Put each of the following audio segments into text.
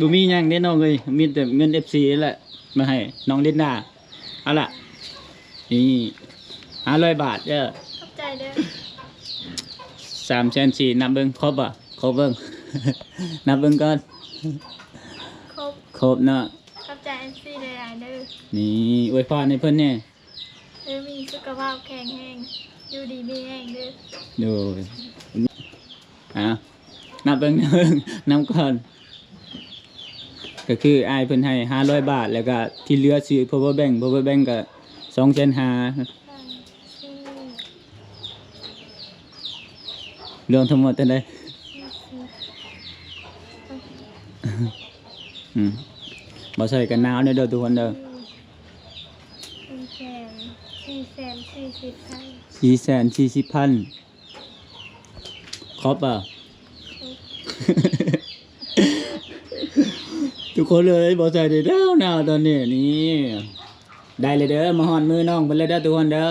ບໍ່ມີຫຍັງເດ້ນ້ອງເອີຍ ມີແຕ່ເງິນເອັຟຊີແຫຼະ ມາໃຫ້ນ້ອງລິນດາ. ເອົາລະ ນີ້ ຫ້າຮ້ອຍບາດເດີ. ຂອບໃຈເດີ. ສາມແສນສີ່ ນັບເບິ່ງ ຄົບບໍ່? ຄົບເບິ່ງ ນັບເບິ່ງກ່ອນ. ຄົບ ຄົບເນາະ. ຂອບໃຈເອັຟຊີຫຼາຍໆເດີ. ນີ້ ອວຍພອນໃຫ້ເພິ່ນແດ່. ເອີ ມີສຸຂະພາບແຂງແຮງ ຢູ່ດີມີແຮງເດີ. ໂດຍ. ອ່າ ນັບເບິ່ງ ນັບເບິ່ງ ນັບກ່ອນ. ກໍຄືອ້າຍເພິ່ນໃຫ້ຫ້າຮ້ອຍບາດ ແລ້ວກໍທີ່ເຫຼືອຊື້ power bank power bank ກໍສອງແສນຫ້າ. ລວມທັງໝົດເທົ່າໃດ? ອືມ ບໍ່ໃສ່ກັນໜາວເດີ ເດີ ທຸກຄົນເດີ. ສີ່ແສນ ສີ່ແສນສີ່ສິບພັນ ສີ່ແສນສີ່ສິບພັນ. ຄົບບໍ່? ທຸກຄົນເອີຍ ບໍ່ໃສ່ໄດ້ແລ້ວນາວຕອນນີ້. ນີ້ ໄດ້ເລີຍເດີ ມາຮອດມືນ້ອງເພິ່ນແລ້ວເດີ ທຸກຄົນເດີ.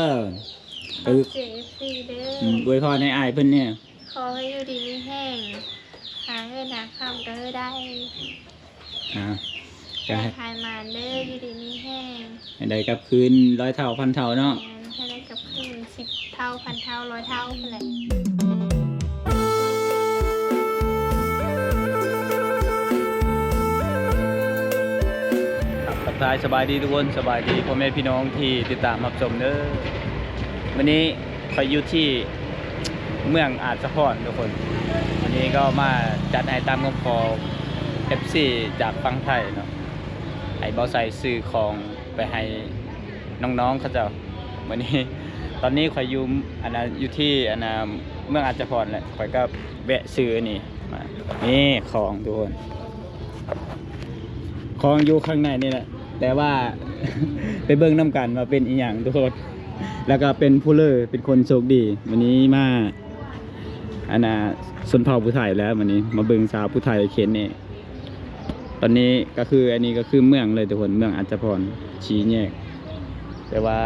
ເອີ ຂອບໃຈເອັຟຊີເດີ. ອືມ ອວຍພອນໃຫ້ອ້າຍເພິ່ນແດ່. ຂໍໃຫ້ຢູ່ດີມີແຮງ ຫາເງິນຫາຄຳກໍໃຫ້ໄດ້. ອ່າ ກໍໃຫ້ຂາຍໝານເດີ ຢູ່ດີມີແຮງ ໃຫ້ໄດ້ກັບຄືນຮ້ອຍເທົ່າພັນເທົ່າເນາະ. ແມ່ນ ໃຫ້ໄດ້ກັບຄືນສິບເທົ່າພັນເທົ່າຮ້ອຍເທົ່າພຸ້ນແຫຼະ. ທັກທາຍສະບາຍດີທຸກຄົນ ສະບາຍດີພໍ່ແມ່ພີ່ນ້ອງທີ່ຕິດຕາມຮັບຊົມເດີ. ມື້ນີ້ຂ້ອຍຢູ່ທີ່ ເມືອງອາດສະພອນທຸກຄົນ. ວັນນີ້ກໍມາຈັດໃຫ້ຕາມຄຳຂໍເອັຟຊີຈາກຝັ່ງໄທເນາະ ໃຫ້ບ່າວໄຊຊື້ຂອງໄປໃຫ້ນ້ອງໆເຂົາເຈົ້າ. ມື້ນີ້ ຕອນນີ້ຂ້ອຍຢູ່ ອັນນ່າ ຢູ່ທີ່ ອັນນ່າ ເມືອງອາດສະພອນແຫຼະ ຂ້ອຍກໍແວະຊື້ອັນນີ້ມາ. ນີ້ຂອງທຸກຄົນ ຂອງຢູ່ຂ້າງໃນນີ້ແຫຼະ ແຕ່ວ່າ ໄປເບິ່ງນຳກັນວ່າເປັນອີ່ຫຍັງທຸກຄົນ. ແລ້ວກໍເປັນຜູ້ເລີ ເປັນຄົນໂຊກດີ ວັນນີ້ມາ ອັນນ່າ ຊົນເຜົ່າຜູ້ໄທແລ້ວ ວັນນີ້ມາເບິ່ງສາວຜູ້ໄທເຂດນີ້. ຕອນນີ້ກໍຄື ອັນນີ້ກໍຄືເມືອງເລີຍທຸກຄົນ ເມືອງອາດສະພອນ ສີ່ແຍກ. ແຕ່ວ່າ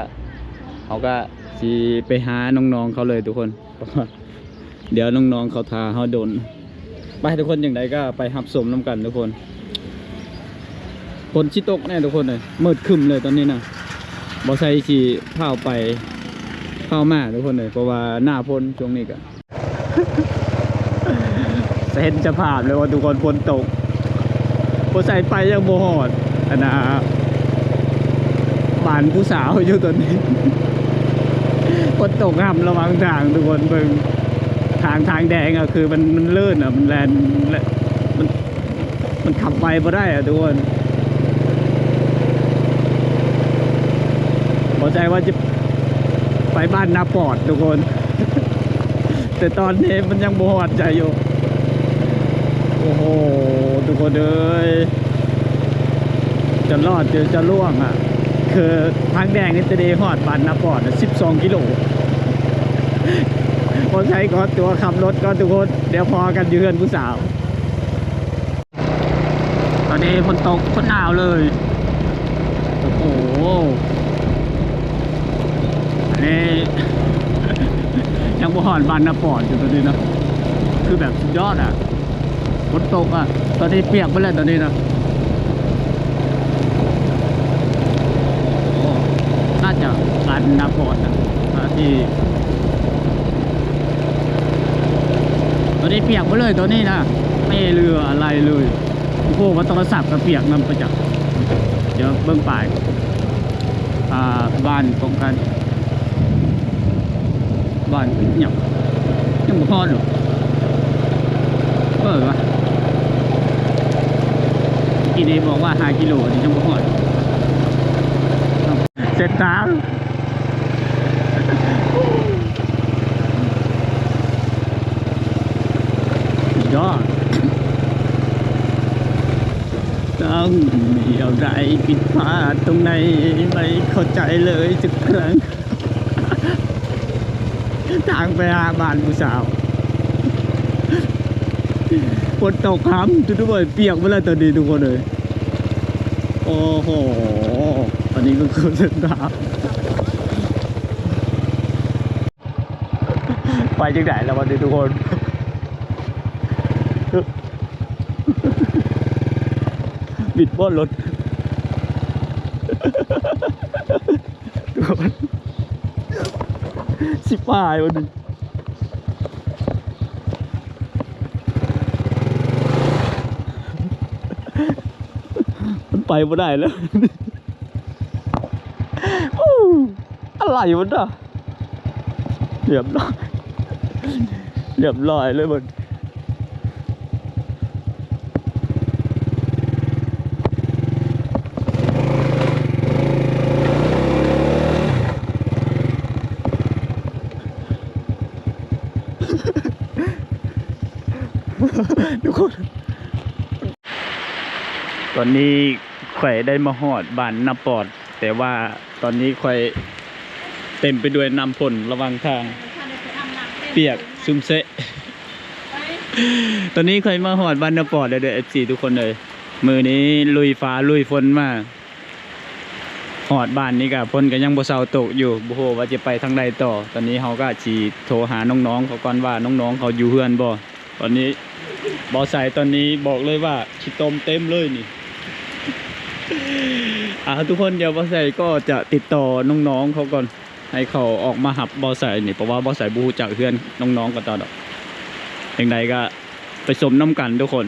ເຮົາກໍຊິໄປຫານ້ອງໆເຂົາເລີຍທຸກຄົນ ເພາະວ່າ ດຽວນ້ອງໆເຂົາຖ້າເຮົາດົນ. ໄປທຸກຄົນ ຈັ່ງໃດກໍໄປຮັບຊົມນຳກັນທຸກຄົນ. ຝົນຊິຕົກແນ່ທຸກຄົນເອີຍ ມືດຄຶ້ມເລີຍຕອນນີ້ນະ. ບໍ່ໃສ່ຊິພາວໄປພາວມາທຸກຄົນເອີຍ ເພາະວ່າໜ້າຝົນຊ່ວງນີ້ກະ ຈະເຫັນສະພາບເລີຍວ່າທຸກຄົນ ຝົນຕົກ. ບໍ່ໃສ່ໄປຍັງບໍ່ຮອດ ອັນນ່າ ບ້ານຜູ້ສາວຢູ່ຕອນນີ້. ຝົນຕົກຫ້ຳລະວັງທາງທຸກຄົນ ເບິ່ງທາງ ທາງແດງອະ ຄືມັນ ມັນລື່ນອະ ມັນແລ່ນ ມັນ ມັນຂັບໄວບໍ່ໄດ້ອະທຸກຄົນ. ບໍ່ໃສ່ວ່າຈະໄປບ້ານນາປອດທຸກຄົນ ແຕ່ຕອນນີ້ມັນຍັງບໍ່ຮອດໃຈຢູ່. ໂອ້ໂຫ ທຸກຄົນເອີຍ ຈະລອດ ຈະ ຈະລ່ວງອະ ຄືທາງແດງນີ້ຈະໄດ້ຮອດບ້ານນາປອດສິບສອງກິໂລ. ບໍ່ໃສ່ ຂໍຕົວຂັບລົດກ່ອນທຸກຄົນ ດຽວພໍ້ກັນຢູ່ເຮືອນຜູ້ສາວ. ຕອນນີ້ຝົນຕົກ ຄົດໜາວເລີຍ. ໂອ້ໂຫ ອັນນີ້ຍັງບໍ່ຮອດບ້ານນາປອດຢູ່ຕອນນີ້ເນາະ ຄືແບບສຸດຍອດອະ. ຝົນຕົກອະ ຕອນນີ້ປຽກເບິດແລ້ວຕອນນີ້ນະ. ໂອ້ ໜ້າຈະບ້ານນາປອດນະ ທີ່ ຕອນນີ້ປຽກເບິດເລີຍຕອນນີ້ນະ ເປເຫຼືອອະໄລເລີຍ. ໂອ້ໂຫ ວ່າໂທລະສັບກໍປຽກນຳປະຈັກ. ດຽວເບິ່ງປ້າຍ ອ່າ ບ້ານປ້ອງກັນ ບ້ານຫຍັງ ຍັງບໍ່ຮອດຢູ່. ເອີ ວ່າ ກີ້ນີ້ບອກວ່າຫ້າກິໂລ ອັນນີ້ຍັງບໍ່ຮອດ. ເສັ້ນທາງ ຍອດ ຕ້ອງມີອະໄລຜິດພາດຕົງໃນ ໄມ່ເຂົ້າໃຈເລີຍຈັກຄັ້ງ. ທາງໄປຫາບ້ານຜູ້ສາວ ຝົນຕົກຫ້ຳ ທຸກຄົນ ປຽກໝົດແລ້ວຕອນນີ້ທຸກຄົນເອີຍ. ໂອ້ໂຫ ອັນນີ້ກໍຄືເສັ້ນທາງ ໄປຈັ່ງໃດລະບັດນີ້ທຸກຄົນ. ບິດບໍ່ລົດ ທຸກຄົນ ຊິປາຍບໍ່ນີ້ ມັນໄປບໍ່ໄດ້ແລ້ວ ໂອ້ ອະໄລມັນນະ ລຽບຮ້ອຍ ລຽບຮ້ອຍເລີຍເບິ່ງ ທຸກຄົນ ຕອນນີ້ຂ້ອຍໄດ້ມາຮອດບ້ານນາປອດ ແຕ່ວ່າຕອນນີ້ຂ້ອຍເຕັມໄປດ້ວຍນ້ຳຝົນລະຫວ່າງທາງ ປຽກຊຸ່ມເຊະ. ຕອນນີ້ຂ້ອຍມາຮອດບ້ານນາປອດແລ້ວເດີ ເອັຟຊີ ທຸກຄົນເອີຍ. ມື້ນີ້ລຸຍຟ້າລຸຍຝົນມາ ຮອດບ້ານນີ້ກະຝົນກະຍັງບໍ່ເຊົາຕົກຢູ່ ບໍ່ຮູ້ວ່າຈະໄປທາງໃດຕໍ່. ຕອນນີ້ເຮົາກະຊິໂທຫານ້ອງໆເຂົາກ່ອນວ່ານ້ອງໆເຂົາຢູ່ເຮືອນບໍ່. ຕອນນີ້ບ່າວໄຊຕອນນີ້ບອກເລີຍວ່າຂີ້ຕົມເຕັມເລີຍນີ້. ອ່າ ທຸກຄົນ ດຽວບ່າວໄຊກໍຈະຕິດຕໍ່ນ້ອງໆເຂົາກ່ອນ ໃຫ້ເຂົາອອກມາຮັບບ່າວໄຊນີ້ ເພາະວ່າບ່າວໄຊບໍ່ຮູ້ຈັກເຮືອນນ້ອງໆເຂົາເຈົ້າດອກ. ຈັ່ງໃດກະໄປຊົມນຳກັນທຸກຄົນ.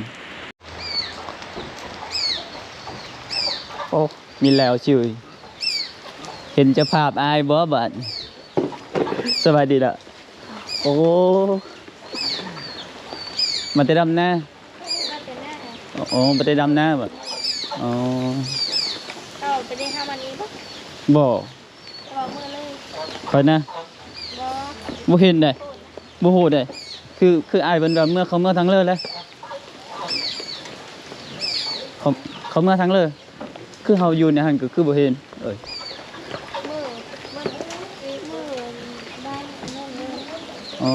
ໂອ້ ມີແລ້ວຊິ ເຫັນເຈົ້າພາບອ້າຍບໍ່ບາດ? ສະບາຍດີລະ. ໂອ້ ມາແຕ່ດຳນາ? ມາແຕ່ນາ. ໂອ້ ມາແຕ່ດຳນາບໍ? ອໍ ເຈົ້າໄປໄດ້ຫາມານີ້ບໍ່? ບໍ່. ເວົ້າເມືອເລີຍ. ຂ້ອຍນະ? ບໍ່ ບໍ່ເຫັນໃດ. ບໍ່ຮູ້ເດ້ ຄື ຄືອ້າຍເພິ່ນວ່າເມືອ ເຂົາເມືອທາງເລີແຫຼະ ເຂົາ ເຂົາເມືອທາງເລີ ຄືເຮົາຢູ່ໃນຫັ້ນກໍຄືບໍ່ເຫັນເອີຍ. ມື້ ມື້ ມື້ບ່າຍໂມງເລີຍ. ອໍ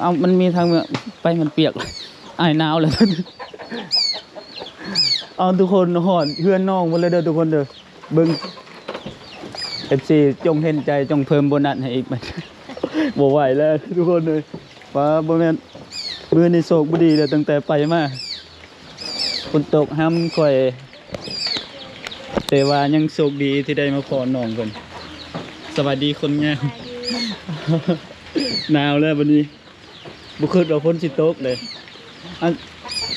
ເອົ້າ ມັນມີທາງເມືອ ໄປ ມັນປຽກ ອ້າຍໜາວແລ້ວ. ເອົາ ທຸກຄົນ ຮອດເຮືອນນ້ອງໝົດແລ້ວເດີ ທຸກຄົນເດີ. ເບິ່ງ ເອັຟຊີ ຈົ່ງເຫັນໃຈ ຈົ່ງເພີ່ມໂບນັດໃຫ້ອີກ ບໍ່ໄຫວແລ້ວທຸກຄົນເອີຍ. ປ້າ ບໍ່ແມ່ນ ມື້ນີ້ໂຊກບໍ່ດີແລ້ວ ຕັ້ງແຕ່ໄປມາ ຝົນຕົກຫ້ຳຂ້ອຍ ແຕ່ວ່າຍັງໂຊກດີທີ່ໄດ້ມາພໍ້ນ້ອງເພິ່ນ. ສະບາຍດີຄົນງາມ. ໜາວແລ້ວບັດນີ້. ບໍ່ຄິດວ່າຝົນຊິຕົກເດ້. ອັນ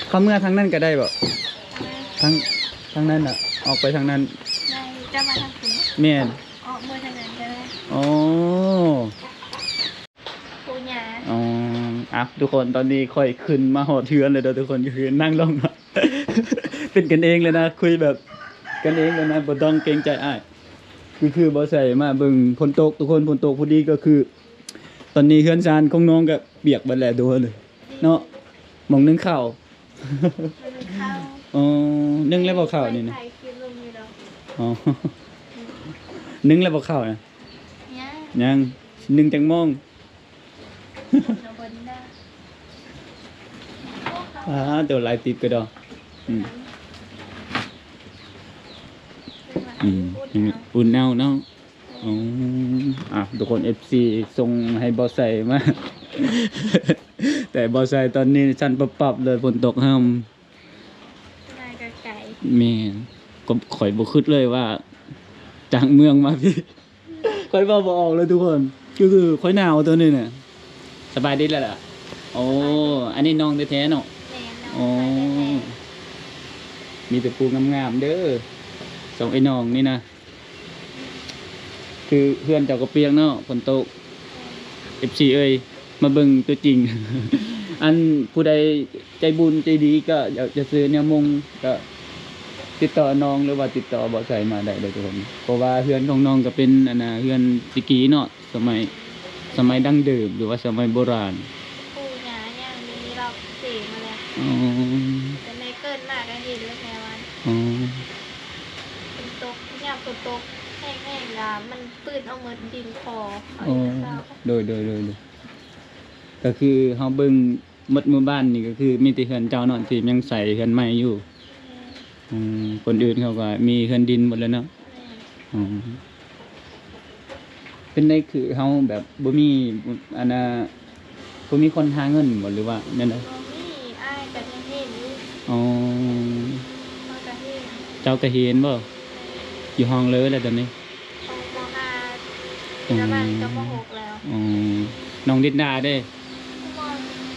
ເຂົ້າເມືອທາງນັ້ນກໍໄດ້ບໍ່? ທາງ ທາງນັ້ນນະ ອອກໄປທາງນັ້ນ. ໄດ້ ຈະມາທາງພຸ້ນ? ແມ່ນ. ອອກເມືອທາງນັ້ນກໍໄດ້. ອໍ ປູຍ່າ. ອໍ ອ່ະ ທຸກຄົນ ຕອນນີ້ຂ້ອຍຂຶ້ນມາຮອດເຮືອນແລ້ວເດີ ທຸກຄົນ ກໍຄືນັ່ງລົງ ເປັນກັນເອງເລີຍນະ ຄຸຍແບບກັນເອງເລີຍນະ ບໍ່ຕ້ອງເກງໃຈອ້າຍ. ຄື ຄືບໍ່ໃສ່ມາເບິ່ງ ຝົນຕົກ ທຸກຄົນ ຝົນຕົກພໍດີ ກໍຄື ຕອນນີ້ເຮືອນຊານຂອງນ້ອງກໍປຽກເບິດແລ້ວ ທຸກຄົນເນາະ. ໝ່ອງໜຶ້ງເຂົ້າ ໜຶ້ງເຂົ້າ. ອໍ ໜຶ້ງແລ້ວບໍ່ເຂົ້ານີ້ນະ? ອໍ ໜຶ້ງແລ້ວບໍ່ເຂົ້ານະ? ຍັງ ຍັງ. ໜຶ້ງຈັກໂມງ? ອ່າ ໂຕຫຼາຍຕິບກະດອກ. ອືມ ອືມ ອຸ່ນເອົາເນາະ. ອໍ ອ່ະ ທຸກຄົນ ເອັຟຊີ ສົ່ງໃຫ້ບ່າວໄຊມາ ແຕ່ບ່າວໄຊຕອນນີ້ສັ່ນປັບໆເລີຍ ຝົນຕົກຫ້ຳ. ມາກະໄກ. ແມ່ນ. ກໍຂ້ອຍບໍ່ຄິດເລີຍວ່າຈາກເມືອງມາພີ້ ຂ້ອຍເວົ້າບໍ່ອອກເລີຍທຸກຄົນ ຄື ຄືຂ້ອຍໜາວໂຕນີ້ນະ. ສະບາຍດີແລ້ວລະ? ໂອ້ ອັນນີ້ນ້ອງແທ້ໆເນາະ? ແມ່ນ ນ້ອງຊາຍແທ້ໆ. ອໍ ມີແຕ່ຜູ້ງາມໆເດີ ສອງໄອ້ນ້ອງນີ້ນະ. ຄືເຮືອນເຈົ້າກໍປຽກເນາະ ຝົນຕົກ. ເອັຟຊີເອີຍ ມາເບິ່ງຕົວຈິງ. ອັນຜູ້ໃດໃຈບຸນໃຈດີ ກໍຢາກຈະຊື້ແນວມຸງ ກໍຕິດຕໍ່ນ້ອງ ຫຼືວ່າຕິດຕໍ່ບ່າວໄຊມາໄດ້ເດີທຸກຄົນ. ເພາະວ່າເຮືອນຂອງນ້ອງກໍເປັນ ອັນນ່າ ເຮືອນແຕ່ກີ້ເນາະ ສະໄໝ ສະໄໝດັ້ງເດີມ ຫຼືວ່າສະໄໝໂບລານ. ປູ່ຍ່າຍ່າງມີລາວເສມາແລ້ວ. ອໍ ແຕ່ແມ່ເກີດມາກໍເຫັນແລ້ວແທ້ວ່າ. ອໍ ຝົນຕົກ ຍາມຝົນຕົກແຮງໆ ລະມັນ ປືນເອົາໝົດດິນພໍເອົາ. ອໍ ເອກະສານ. ໂດຍ ໂດຍ ໂດຍ ໂດຍ. ກໍຄືເຮົາເບິ່ງໝົດໝູ່ບ້ານນີ້ ກໍຄືມີແຕ່ເຮືອນເຈົ້າເນາະ ທີ່ຍັງໃຊ້ເຮືອນໄມ້ຢູ່. ແມ່ນ. ອືມ ຄົນອື່ນເຂົາກໍມີເຮືອນດິນໝົດແລ້ວເນາະ. ແມ່ນ. ອໍ ເປັນໄດ ຄືເຮົາແບບບໍ່ມີ ອັນນ່າ ບໍ່ມີຄົນຫາເງິນບໍ່ ຫຼືວ່າແນວໃດ? ບໍ່ມີ ອ້າຍກໍຍັງເຮັດຢູ່. ອໍ ຂ້ອຍກໍເຮັດ. ເຈົ້າກະຮຽນບໍ່? ຢູ່ຫ້ອງເລີແລ້ວຕອນນີ້? ປ ມ.ຫ້າ ອືມ ລະບາດນີ້ກະ ມ.ຫົກ ແລ້ວ. ອືມ ນ້ອງລິນດາເດ້? ມ.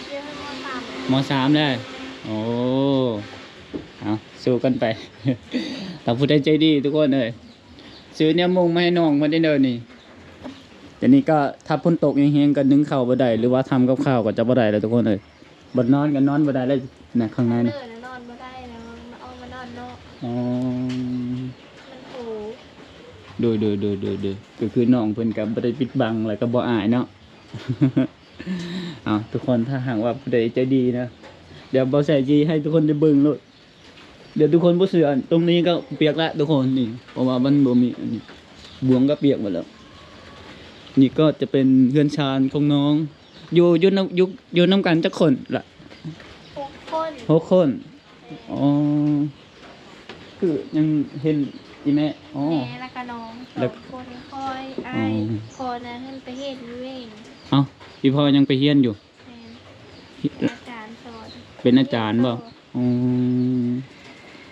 ຮຽນ ມ.ສາມ ມ.ສາມ ແລ້ວ. ໂອ້ ເອົາ ສູ້ກັນໄປ. ຖ້າຜູ້ໃດໃຈດີທຸກຄົນເອີຍ ຊື້ແນວມຸງມາໃຫ້ນ້ອງເພິ່ນເດີນີ້. ດຽວນີ້ກໍຖ້າຝົນຕົກແຮງໆ ກໍໜຶ້ງເຂົ້າບໍ່ໄດ້ ຫຼືວ່າທຳກັບຂ້າວກໍຈະບໍ່ໄດ້ແລ້ວທຸກຄົນເອີຍ. ບ່ອນນອນກໍນອນບໍ່ໄດ້ແລ້ວນະ ຂ້າງໃນນະ. ເອີ ນອນບໍ່ໄດ້ແລ້ວ ອອກມານອນນອກ. ອໍ ມັນໂຫ ໂດຍໆ ກໍຄືນ້ອງເພິ່ນກໍບໍ່ໄດ້ປິດບັງ ແລ້ວກໍບໍ່ອາຍເນາະ. ເອົາ ທຸກຄົນ ຖ້າຫາກວ່າຜູ້ໃດໃຈດີນະ ດຽວບ່າວໄຊຊິໃຫ້ທຸກຄົນໄດ້ເບິ່ງໂລດ. ດຽວທຸກຄົນບໍ່ເຊື່ອ ຕົງນີ້ກໍປຽກລະທຸກຄົນນີ້ ເພາະວ່າມັນບໍ່ມີອັນນີ້ ບວງກໍປຽກໝົດແລ້ວ. ນີ້ກໍຈະເປັນເຮືອນຊານຂອງນ້ອງ ຢູ່ ຢູ່ນຳ ຢູ່ ຢູ່ນຳກັນຈັກຄົນລະ? ຫົກຄົນ. ຫົກຄົນ. ແມ່ນ. ອໍ ຄືຍັງເຫັນອີ່ແມ່. ອໍ ແມ່ ແລ້ວກໍນ້ອງ ແລ້ວ ສອງຄົນ ຂ້ອຍ ອ້າຍ. ອໍ ພໍ່ນະ ຫັ້ນໄປເຮັດຢູ່ເວງ. ເອົ້າ ອີ່ພໍ່ຍັງໄປຮຽນຢູ່? ແມ່ນ ເປັນອາຈານສອນ. ເປັນອາຈານບໍ່? ແມ່ນ.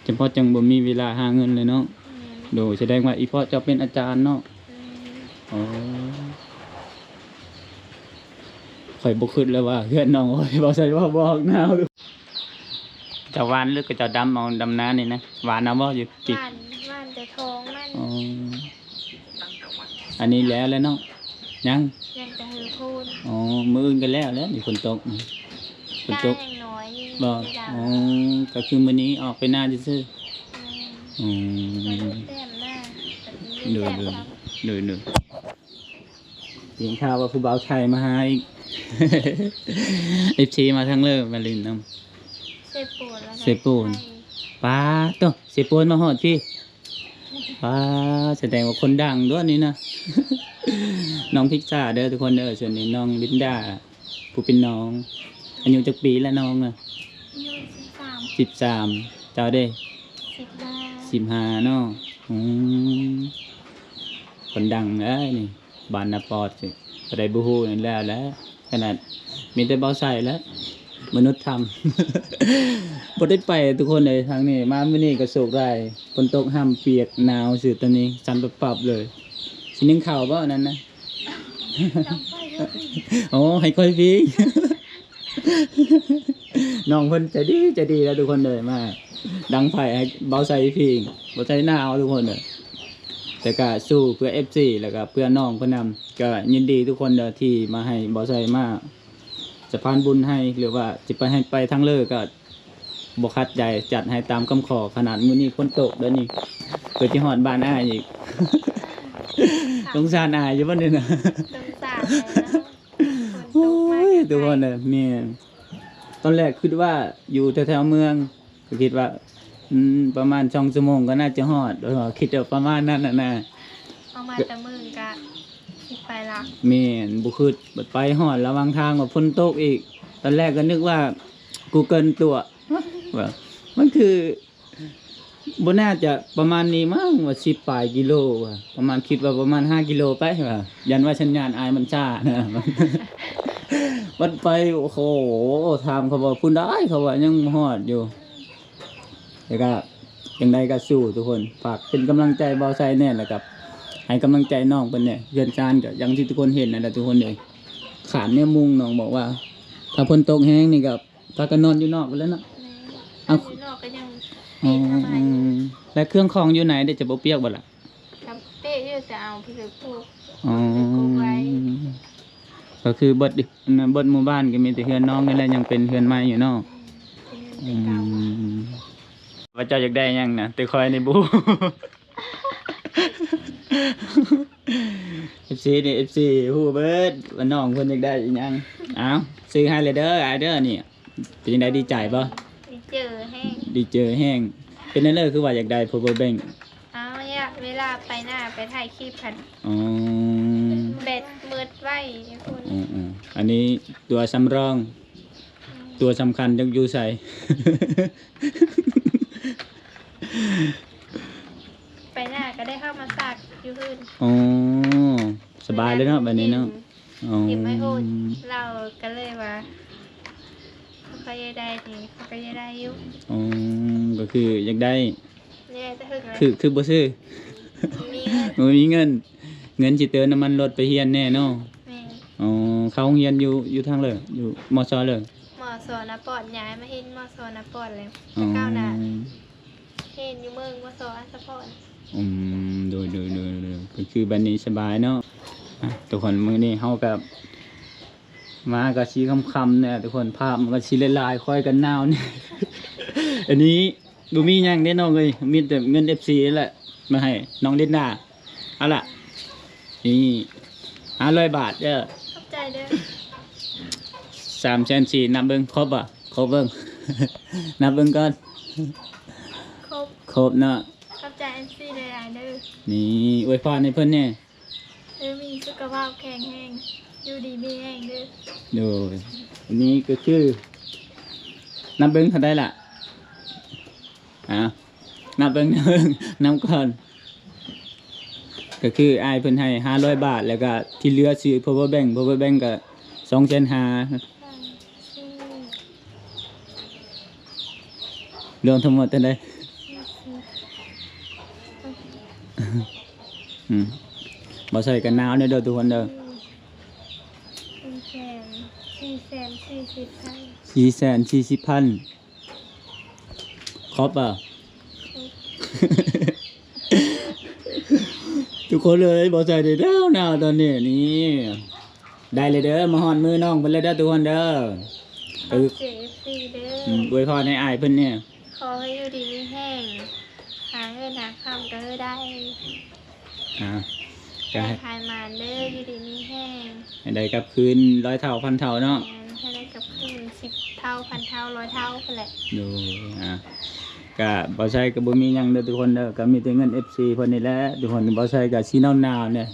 ອໍ ຈຳເພາະຈັ່ງບໍ່ມີເວລາຫາເງິນເລີຍເນາະ. ແມ່ນ. ໂດຍ ສະແດງວ່າອີ່ພໍ່ເຈົ້າເປັນອາຈານເນາະ. ແມ່ນ. ອໍ ຂ້ອຍບໍ່ຄິດເລີຍວ່າເຮືອນນ້ອງຂ້ອຍ ບໍ່ໃຊ່ວ່າບໍ່ອອກໜາວ. ເຈົ້າຫວ່ານ ຫຼື ເຂົາເຈົ້າດຳເອົາ ດຳນານີ້ນະ ຫວ່ານເອົາບໍ່ຢູ່ປີ? ຫວ່ານ ຫວ່ານແຕ່ທອງມັນ. ອໍ ອັນນີ້ແລ້ວແລ້ວເນາະ? ຍັງ ຍັງແຕ່ເຮີໂພນ. ອໍ ມື້ອື່ນກໍແລ້ວແລ້ວ ນີ້ຝົນຕົກ ຝົນຕົກ. ກາຍັງນ້ອຍຢູ່ ບໍ່? ຍັງໄດ້ດຳ. ອໍ ກໍຄືມື້ນີ້ອອກໄປນາຊື່ໆ. ແມ່ນ. ອືມ ໂດຍໆ ໂດຍໆ ໂດຍໆ. ໄດ້ຍິນຂ່າວວ່າຜູ້ບ່າວໄທມາຫາອີກ ເອັຟຊີ ມາທາງເລີມາຫຼິ້ນນຳ ເຊໂປນ ເຊໂປນ. ປາດໂທ້ ເຊໂປນມາຮອດພີ້. ປາດ ສະແດງວ່າຄົນດັງດ້ວຍນີ້ນະ. ນ້ອງພິກສາເດີທຸກຄົນເດີ ສ່ວນນີ້ນ້ອງລິນດາ ຜູ້ເປັນນ້ອງ. ອາຍຸຈັກປີລະນ້ອງນະ? ອາຍຸສິບສາມ. ສິບສາມ. ເຈົ້າເດ? ສິບຫ້າ. ສິບຫ້າເນາະ. ອືມ ຄົນດັງເດີນີ້. ບ້ານນາປອດ ຜູ້ໃດບໍ່ຮູ້ນັ້ນແຫຼະ ແຫຼະ ຂະໜາດມີແຕ່ເບົາໃສ່ແຫຼະ ມະນຸດທຳ ບໍ່ໄດ້ໄປທຸກຄົນເອີຍ. ທາງນີ້ມາມື້ນີ້ກໍໂຊກຮ້າຍ ຝົນຕົກ ຫ້ຳປຽກ ໜາວຊື່ ຕອນນີ້ສັ່ນປັບໆເລີຍ. ຊິໜຶ້ງເຂົ້າບໍ່ ອັນນັ້ນນະ? ອໍ ໃຫ້ຂ້ອຍພິງ. ນ້ອງເພິ່ນໃຈດີ ໃຈດີແລ້ວທຸກຄົນເອີຍ ມາດັງໄຟໃຫ້ເບົາໃສ່ພິງ ເບົາໃສ່ໜາວທຸກຄົນເອີຍ. ແຕ່ກະສູ້ເພື່ອເອັຟຊີ ແລ້ວກະເພື່ອນ້ອງເພິ່ນນຳ ກະຍິນດີທຸກຄົນເດີ ທີ່ມາໃຫ້ເບົາໃສ່ມາສະພານບຸນໃຫ້ ຫຼືວ່າຊິໄປໃຫ້ໄປທາງເລີກະບໍ່ຂັດໃຈ ຈັດໃຫ້ຕາມຄຳຂໍ. ຂະໜາດມື້ນີ້ຝົນຕົກເດີນີ້ ເພື່ອຊິຮອດບ້ານອ້າຍອີກ. ສົງສານອ້າຍຢູ່ບໍ່ນີ້ນະ? ສົງສານແຫຼະເນາະ. ໂອ້ຍ ທຸກຄົນເອີຍ ແມ່ນ ຕອນແລກຄິດວ່າຢູ່ແຖວໆເມືອງ ກໍຄິດວ່າ ອືມ ປະມານສອງຊົ່ວໂມງກໍໜ້າຈະຮອດ ເອີ ຄິດວ່າປະມານນັ້ນນະນະ. ເອົາມາແຕ່ເມືອງກະຊິໄປລະ ແມ່ນ ບໍ່ຄິດ ບັດໄປຮອດລະຫວ່າງທາງວ່າຝົນຕົກອີກ. ຕອນແລກກໍນຶກວ່າ Google ຕົວະ ວ່າມັນຄື ບໍ່ໜ້າຈະປະມານນີ້ມັ້ງ ວ່າສິບປາຍກິໂລວ່າ ປະມານ ຄິດວ່າປະມານຫ້າກິໂລໄປວ່າ ຢ້ານວ່າສັນຍານອ້າຍມັນຊ້ານະ. ບັດໄປ ໂອ້ໂຫ ຖາມເຂົາວ່າ ພຸ້ນດາຍ ເຂົາວ່າຍັງບໍ່ຮອດຢູ່. ແຕ່ກະຈັ່ງໃດກະສູ້ທຸກຄົນ ຝາກເປັນກຳລັງໃຈເບົາໃສ່ແດ່ ແລ້ວກະໃຫ້ກຳລັງໃຈນ້ອງເພິ່ນແດ່. ເຮືອນຊານກະຢ່າງທີ່ທຸກຄົນເຫັນນັ້ນແຫຼະທຸກຄົນເອີຍ ຂາດແນວມຸງ. ນ້ອງບອກວ່າ ຖ້າຝົນຕົກແຮງນີ້ກະ ພາກັນນອນຢູ່ນອກພຸ້ນແຫຼະເນາະ. ແມ່ນ ເອົ້າ ນອນຢູ່ນອກກໍຍັງ ອໍ ເປັນສະບາຍຢູ່. ແລະເຄື່ອງຂອງຢູ່ໃນເດ ຈະບໍ່ປຽກບໍ່ລະ? ກໍເປະຢູ່ ແຕ່ເອົາ ອໍ ກໍຄືເບິດ ເບິດໝູ່ບ້ານກໍມີແຕ່ເຮືອນນ້ອງນີ້ແຫຼະຍັງເປັນເຮືອນໃໝ່ຢູ່ເນາະ. ອືມ ອືມ ວ່າເຈົ້າຢາກໄດ້ຫຍັງນະ ແຕ່ຂ້ອຍນີ້ບໍ່ ເອັຟຊີນີ້ ເອັຟຊີຮູ້ເບິດວ່ານ້ອງເພິ່ນຢາກໄດ້ອີ່ຫຍັງ. ເອົ້າ ຊື້ໃຫ້ເລີຍເດີ ອ້າຍເດີນີ້. ເປັນຈັ່ງໃດ ດີໃຈບໍ່? ດີເຈີແຮງ ດີເຈີແຮງ. ເປັນແນວໃດຄືວ່າຢາກໄດ້ power bank? ເອົ້າ ຢາກເວລາໄປນາໄປຖ່າຍຄລິບຫັ້ນ. ອໍ ແບັດໝົດໄວພຸ້ນ. ອືມໆ ອັນນີ້ຕົວສຳຮອງ ຕົວສຳຄັນຈັກຢູ່ໃສ? ໄປນາກໍໄດ້ເຂົ້າມາສາກຢູ່ເຮືອນ. ອໍ ສະບາຍເລີຍເນາະ ບາດນີ້ເນາະ. ອໍ ເກັບໄວ້ໂພດ ລາວກໍເລີຍວ່າ ຂ້ອຍຢາກໄດ້ນີ້ ຂ້ອຍກໍຢາກໄດ້ຢູ່. ອໍ ກໍຄືຢາກໄດ້ ຢາກໄດ້ ແຕ່ເຖິງແລ້ວ ຄື ຄືບໍ່ຊື້ ບໍ່ມີເງິນ ບໍ່ມີເງິນ ເງິນຊິເຕີມນ້ຳມັນລົດໄປຮຽນແດ່ເນາະ. ແມ່ນ. ອໍ ເຂົ້າໂຮງຮຽນຢູ່ ຢູ່ທາງເລີ ຢູ່ ມ.ຊ ເລີ ມ.ສ ນາປອດ ຍ້າຍມາຮຽນ ມ.ສ ນາປອດແລ້ວ. ອໍ ແຕ່ເກົ່ານະຮຽນຢູ່ເມືອງ ມ.ສ ອັດສະພອນ. ອືມ ໂດຍ ໂດຍ ໂດຍ ໂດຍ ກໍຄືບັດນີ້ສະບາຍເນາະ. ອ່ະ ທຸກຄົນ ມື້ນີ້ເຮົາກໍ ມາກໍຊິຄ່ຳໆແດ່ທຸກຄົນ ພາບມັນກໍຊິຫຼາຍໆ ຂ້ອຍກໍໜາວແດ່. ອັນນີ້ບໍ່ມີຫຍັງເດ້ນ້ອງເອີຍ ມີແຕ່ເງິນເອັຟຊີນັ້ນແຫຼະ ມາໃຫ້ນ້ອງລິນດາ. ເອົາລະ ນີ້ ຫ້າຮ້ອຍບາດເດີ. ຂອບໃຈເດີ. ສາມແສນສີ່ ນັບເບິ່ງ ຄົບບໍ່? ຄົບເບິ່ງ ນັບເບິ່ງກ່ອນ. ຄົບ ຄົບເນາະ. ຂອບໃຈເອັຟຊີຫຼາຍໆເດີ. ນີ້ ອວຍພອນໃຫ້ເພິ່ນແດ່. ເອີ ມີສຸຂະພາບແຂງແຮງ ຢູ່ດີມີແຮງເດີ. ໂດຍ ອັນນີ້ກໍຄື ນັບເບິ່ງເທົ່າໃດລະ? ອ່າ ນັບເບິ່ງ ນັບເບິ່ງ ນັບກ່ອນ. ກໍຄືອ້າຍເພິ່ນໃຫ້ຫ້າຮ້ອຍບາດ ແລ້ວກໍທີ່ເຫຼືອຊື້ power bank power bank ກໍສອງແສນຫ້າ. ລວມທັງໝົດເທົ່າໃດ? ອືມ ບໍ່ໃສ່ກັນໜາວແດ່ເດີທຸກຄົນເດີ. ສີ່ແສນສີ່ສິບພັນ ສີ່ແສນສີ່ສິບພັນ. ຄົບບໍ່? ທຸກຄົນເອີຍ ບໍ່ໃສ່ໄດ້ແລ້ວໜາວຕອນນີ້. ນີ້ ໄດ້ເລີຍເດີ ມາຮອດມືນ້ອງເພິ່ນເລີຍເດີທຸກຄົນເດີ. ເອີ ຂອບໃຈເອັຟຊີເດີ. ອືມ ອວຍພອນໃຫ້ອ້າຍເພິ່ນແດ່. ຂໍໃຫ້ຢູ່ດີມີແຮງ ຫາເງິນຫາຄຳກໍໃຫ້ໄດ້. ອ່າ ໃຫ້ຂາຍໝານເດີ ຢູ່ດີມີແຮງ ໃຫ້ໄດ້ກັບຄືນຮ້ອຍເທົ່າພັນເທົ່າເນາະ. ແມ່ນ ໃຫ້ໄດ້ກັບຄືນສິບເທົ່າພັນເທົ່າຮ້ອຍເທົ່າພຸ້ນແຫຼະ. ໂດຍ ອ່າ ກະບໍ່ໃສ່ກໍບໍ່ມີຫຍັງເດີທຸກຄົນເດີ ກໍມີແຕ່ເງິນເອັຟຊີເພິ່ນນີ້ແຫຼະທຸກຄົນ. ບໍ່ໃສ່ກໍຊິໜາວໆແດ່.